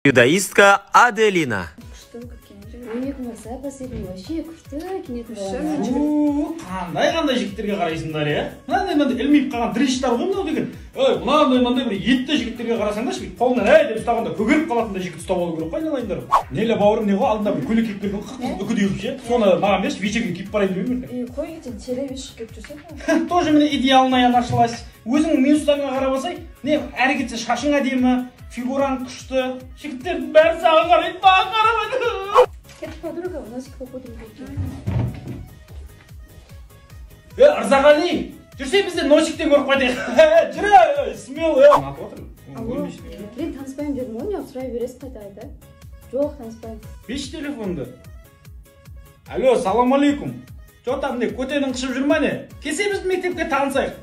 Дзюдоистка Аделина. Күшті күткен. Вообще күшті киінетін. Қандай-қандай жігіттерге қарайсыңдар, е? Мынандай-мынандай ілмиіп қалған дрищтар ғой мынау деген. Ой, мынандай-мынандай бір етті жігіттерге қарасаңдаршы, бүйтіп қолынан әй деп ұстағанда көгеріп қалатындай жігіт ұстап алу керек қой, айналайындар. Нелі бауырым, не ғой, алдында бір көйлек киіп келген қып-қызыл үкідей қылып ше. Соны маған берші, вечерге киіп барайын деп едім ертең. Қой кетен, теле шығып келіп жүрсең. Тоже міне идеальная нашлась. Өзіңнің минустарыңа қарап алсай, не әрі кетсе шашың әдемі, фигураң күшті. Жігіттердің бәрі саған қарайды, маған қарамайды. Это подруга, у нас их походу не. Ырзағали, жүрсе бізде носиктен көріп қайтайық. Жүр, смело. Алло, мен таныспаймын дедім ғой, неғып сұрай бересіз қайта-қайта? Жоқ, таныспаймын. Берші телефонды. Алло, салам алейкум. Чо там не, көтенің қышып жүр ма не? Келсе біздің мектепке танысайық.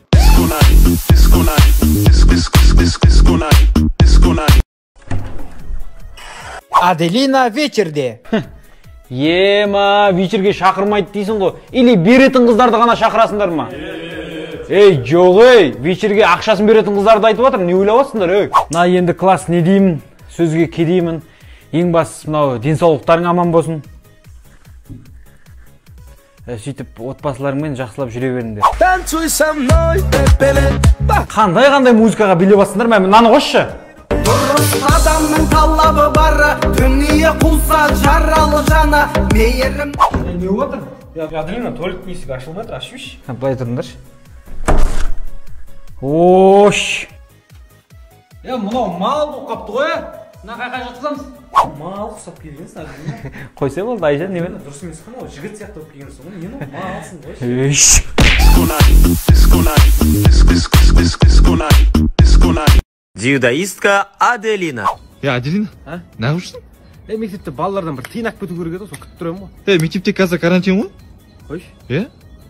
Аделина вечерде. Ема, вечерге шақырмайды дейсің ғой. Или беретін қыздарды ғана шақырасыңдар ма? Ей, жоқ ей, вечерге ақшасын беретін қыздарды айтып жатырмын, не ойлап жатсыңдар, ей? Мына енді класс не деймін, сөзге кедеймін. Ең бастысы мынау денсаулықтарың аман болсын. Сөйтіп отбасыларыңмен жақсылап жүре беріңдер. Танцуй со мной, пепеле. Қандай-қандай музыкаға билеп жатсыңдар, мә, мынаны қосшы. Дұрыс адамның талабы бары, дүние қуса жаралы жана, мейірім. Не болып жатыр? Аделина, туалеттің есігі ашылмай тұр, ашып жіберші. Былай тұрыңдаршы. Ош. Мынау мал болып қапты ғой, мына қайқа жатқызамыз. Мал ұқсап келгенсің, Аделина. Қойса болды, Айжан, немен? Дұрыс емес қой, мынау жігіт сияқты болып келгенсің ғой, не мынау малсың ғой. Еш. Дзюдоистка Аделина. Аделина, неғып жүрсің? Мектепте балалардан бір тиын алып кету керек еді, сол күтіп тұр едім ғой. Мектепте қазір карантин ғой? Қойшы.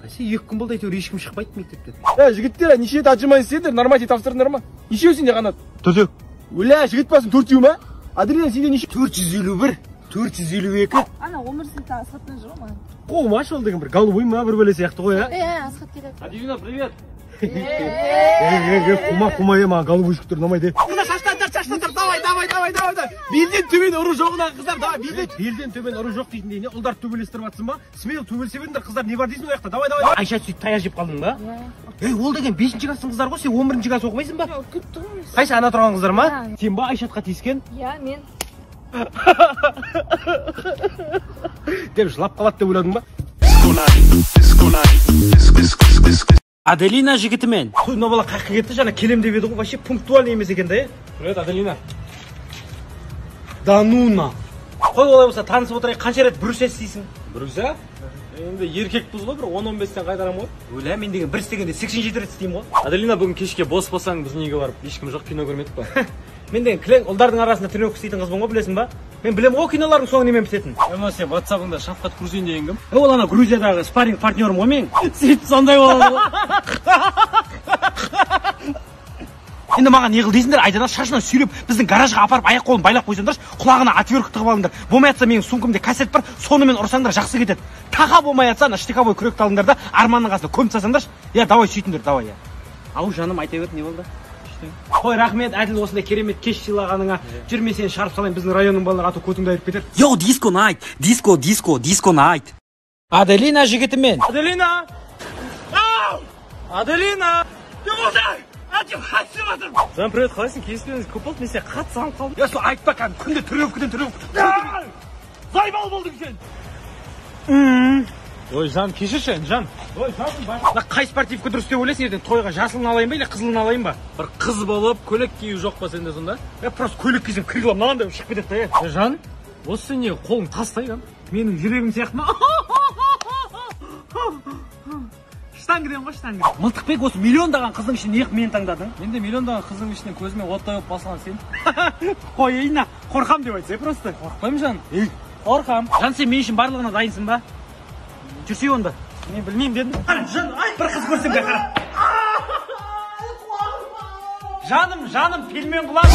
Әсе 2 күн болды, әйтеуір ешкім шықпайды мектептен. Жігіттер, неше рет отжимание істедіңдер, норматив тапсырдыңдар ма? Нешеу сенде, Қанат? 4. Өлә, жігіт басың 4 ма? Аделина, сенде неше? 451, 452. Ана 11 сыныпта Асхаттан жүр ғой маған. Қумаш ол деген бір голубой ма, бір бөле сияқты ғой, Асхат келеді. Аделина, привет. Қума, қума, маған голубой жігіттер ұнамайды. Қыздар, шаштан, шаштан, давай, давай, давай, давай. Белден төмен ұру жоқ мына қыздар, давай, белден. Белден төмен ұру жоқ дейтіндей не? Ұлдарды төбелестіріп жатсың ба? Смело төбелесе беріңдер, қыздар, не бар дейсің ол жақта? Давай, давай. Айша, сөйтіп таяқ жеп қалдың ба? Ей, ол деген 5-ші класстың қыздары ғой, сен 11-ші класс оқымайсың ба? Күтіп тұрмын. Қайсы ана тұрған қыздар ма? Сен ба Айшатқа тиіскен? Иә, мен. Деп жылап қалады деп ойладың ба? Аделина жігітімен. Қой, мына бала қаяққа кетті, жаңа келем деп еді ғой, вообще пунктуальный емес екен да, е? Привет, Аделина. Да ну на. Қой, олай болса танысып отырайық, қанша рет брюсе істейсің? Брюсе? Енді еркекпіз ғой, бір 10-15-тен қайтарам ғой. Өлә, мен деген бір істегенде 87 рет істеймін ғой. Аделина, бүгін кешке бос болсаң, біздің үйге барып, ешкім жоқ, кино көрмедік па? Мен деген кілең ұлдардың арасында тренировка істейтін қызбын ғой, білесің ба? Мен білемін ғой кинолардың соңы немен бітетінін. Мына сен WhatsApp-ыңда Шавкат Грузин деген кім? Ол ана Грузиядағы спарринг партнерім ғой менің. Сөйтіп сондай болады ғой. Енді маған не қыл дейсіңдер, Айдана шашынан сүйреп біздің гаражға апарып аяқ қолын байлап қойсаңдаршы, құлағына отвертка тығып алыңдар. Болмай жатса менің сумкамда кассет бар, сонымен ұрсаңдар жақсы кетеді. Тақа болмай жатса ана штыковой күректі алыңдар да Арманның қасына көміп тастасаңдаршы. Я, давай сөйтіңдер, давай, я. Ау, жаным, айта бер, не болды? Қой, рахмет, Әділ, осындай керемет кеш сыйлағаныңа. Жүр, мен сені шығарып салайын, біздің районның балалары, а то көтіңді айырып кетер. Йоу, диско найт, диско, диско, диско найт. Аделина жігітімен. Аделина! Ау! Аделина! Не болды? Жан, привет, қалайсың? Кездескеніміз көп болды, мен сені қатты сағынып қалдым. Я, сол айтпа, кәдімгі күнде тренировкадан тренировка. Зайбал болдың сен. Ой, жан, кешірші, жан. Ой, жаным, мына қай спортивка дұрыс деп ойлайсың ертең тойға, жасылын алайын ба или қызылын алайын ба? Бір қыз болып, көйлек кию жоқ па сенде сонда? Я просто көйлек кисем кір қыламын, мынандай болып шығып кетеді да, е. Жан, осы сен не қолың тастай кәдімгі? Менің жүрегім сияқты ма? Штангіден ғой, штангіден. Мылтықбек, осы миллиондаған қыздың ішінен неғып мені таңдадың? Мен де миллиондаған қыздың ішінен көзіме оттай болып басылған сен. Қой, қорқам деп айтсай просто. Қорықпаймын, жан. Ей, қорқам. Жан, сен мен үшін барлығына дайынсың ба? Жүрсей онда. Мен білмеймін дедім. Қара, жан, ай, бір қыз көрсем бе, қара. Жаным, жаным, пельмен құлағым.